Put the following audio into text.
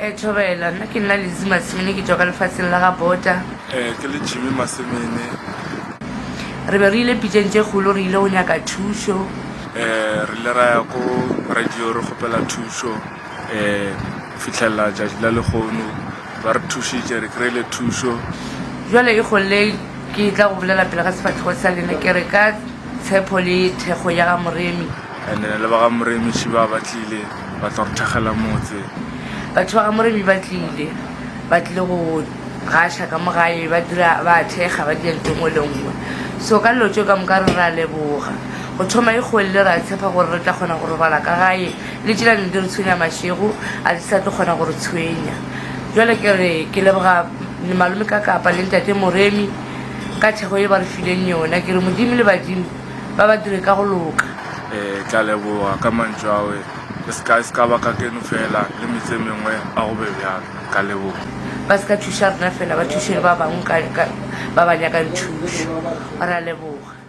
E, Thobela, nna ke nna Lizzy Masemene ke tšwa ka lefatsheng la ga Bota. E, ke le Jimmy Masemene. Re be re ile pitšeng tše kgolo re ile go nyaka thušo. E, re ile ra ya ko radio re kgopela thušo e, fihlelela tšatši la lehono ba re thušitše re kry-ile thušo. Jwale e kgolle ke tla go bolela pele ga sefahlego sa lena ke re ka tshepo le thekgo ya ga Moremi. And le ba ga Moremi šiba ba tlile ba tla re thekgela motse. Batho ba ga Moremi ba tlile, ba tlile go gaša ka mo gae, ba dira, ba thekga, ba dira ntho e nngwe le nngwe. So ka dilo tšeo ka moka re ra leboga. Go thoma e kgwele re a tshepa gore re tla kgona go robala ka gae, le tšela ne di re tshwenya mašego a di sa tlo kgona go re tshwenya. Jwale ke re ke leboga malome ka kapa le ntate Moremi ka thekgo ye ba re fileng yona. Ke re Modimo le badimo ba ba dire ka go loka. Ee, ke a leboga ka mantšu ao. E se ka, e se ka ba ka keno fela, le metse e mengwe a go be bjalo. Ka leboga. Ba se ka thuša rena fela, ba thuše le ba bangwe ka, ka, ba ba nyakang thušo. Re a leboga.